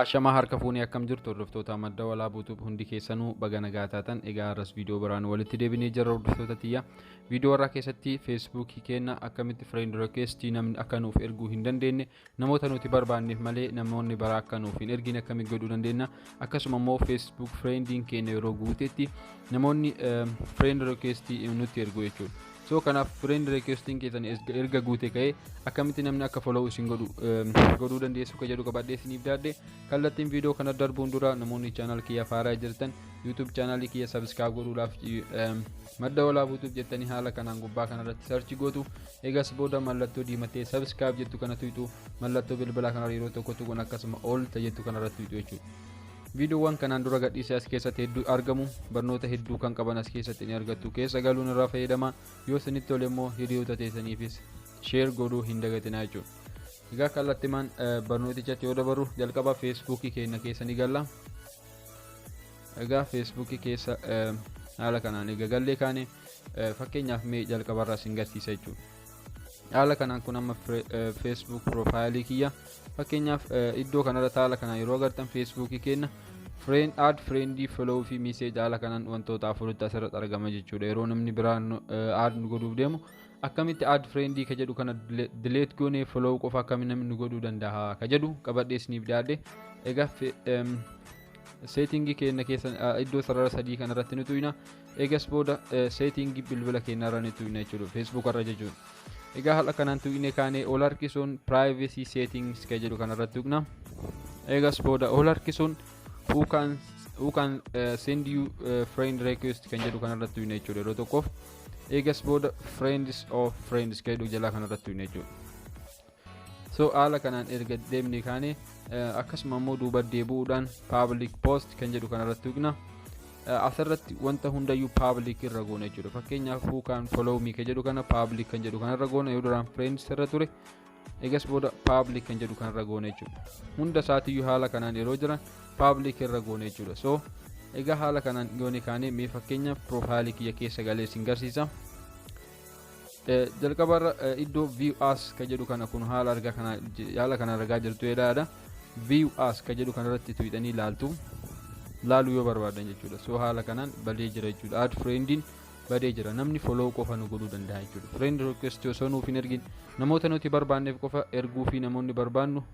Ashamaa harka fuunee akkam jirtu hordoftoota Madda Walaabuu Tube hundi keessanuu baga nagaa taatan. Egaa har'as viidiyoo biraan walitti deebinee jirra hordoftoota tiyya. Viidiyoo har'aa keessatti Feesbuukii keenya akkamitti friend request namni akka nuuf erguu hin dandeenye, namoota nuti barbaanneef malee namoonni biraa akka nuuf hin ergine akkamitti godhuu dandeenya. Akkasuma immoo Facebook friendiin keenya yeroo guutetti namoonni friend request nutti ergu jechuudha. So kanaaf friend requestiin keessan erga guute ka'ee akkamitti namni akka follow isin godhu godhuu dandeessu ka jedhu qabadhee isiniif daadde. Kallattiin viidiyoo kana darbuun dura namoonni channel kiyya faaraa jirtan YouTube channelii kiyya subscribe godhuudhaaf Madda Walaabuu Tube jettanii haala kanaan gubbaa kanarratti search gootu. Eegas booda mallattoo diimatee subscribe jettu kana tuqxu, mallattoo bilbilaa kanarra yeroo tokko tuquun akkasuma all jettu kanarratti tuqxu jechuudha. Viidiyoowwan kanaan dura gadhiise as keessatti hedduu argamu, barnoota hedduu kan qaban as keessatti ni argattu. Keessa galuun irraa fayyadamaa, yoo isinitti tole immoo hiriyoota teessaniifis share godhuu hin dagatinaa jechuudha. Egaa kallattimaan barnootichatti yoo dabarru jalqaba Feesbuukii keenya keessa ni galla. Egaa Feesbuukii keessa haala kanaan egaa gallee kaane fakkeenyaaf mee jalqabarraa isin garsiisa jechuudha. Haala kanaan kun amma Facebook profile kiyya, fakkeenyaaf iddoo kanarratti haala kanaan yeroo agartan Feesbuukii keenya friend add friendii, follow fi message haala kanaan wantoota afuritti asirratti argama jechuudha. Yeroo namni biraan add nu godhuuf deemu akkamitti add friendii ka jedhu kana delete goonee follow qofa akkamitti namni nu godhuu danda'a ka jedhu qabadhee isiniif dhiyaadhe. Egaa settingii keenya keessa iddoo sarara sadii kanarratti ni tuqna. Eegas booda settingii bilbila keenyarra ni tuqna jechuudha, Facebook irra jechuudha. Egaa haala kanaan tuqnee kaanee ol harkisuun privacy settings ka jedhu kanarratti tuqna. Eegas booda ol harkisuun who can send you friend request kan jedhu kanarratti tuqna jechuudha yeroo tokkoof. Eegas booda friends of friends kan jedhu jalaa kanarratti tuqna jechuudha. So haala kanaan erga deemne kaane akkasuma immoo duuba deebi'uudhaan public post kan jedhu kanarratti tuqna. Asirratti wanta hundayyuu public irra goona jechuudha. Fakkeenyaaf who can follow me kan jedhu kana public kan jedhu kanarra goona, yoo duraan friends irra ture eegas booda public kan jedhu kanarra goona jechuudha. Hunda isaatiyyuu haala kanaan yeroo jiran public irra goona jechuudha. So egaa haala kanaan goone kaanee mee fakkeenyaaf profileii kiyya keessa galee isin garsiisa. Jalqabarra iddoo view as ka jedhu kana kun haala argaa kana haala kana argaa jirtu jedhaadha. View as ka jedhu kanarratti tuqxanii ilaaltu, laaluu yoo barbaadan jechuudha. So haala kanaan badee jira jechuudha. Add friendiin badee jira, namni follow qofa nu godhuu danda'a jechuudha. Friend request osoo nuuf hin ergin namoota nuti barbaanneef qofa erguu fi namoonni barbaannu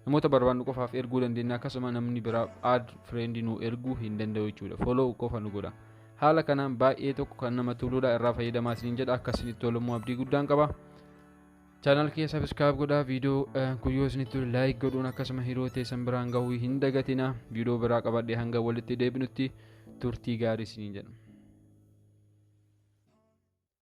namoota barbaannu qofaaf erguu dandeenya. Akkasuma namni biraa add friend nu erguu hin danda'u jechuudha, follow qofa nu godha. Haala kanaan baay'ee tokko kan nama toluudha, irraa fayyadamaa isiniin jedha. Akka isinitti tolummoo abdii guddaan qaba. Channel kiyya subscribe godhaa, viidiyoo kun yoo isinitti tole like godhuun akkasuma hiriyoota teessan biraan gahuu hin dagatina. Viidiyoo biraa qabadhee hanga walitti deebinutti turtii gaarii isiniin jedha.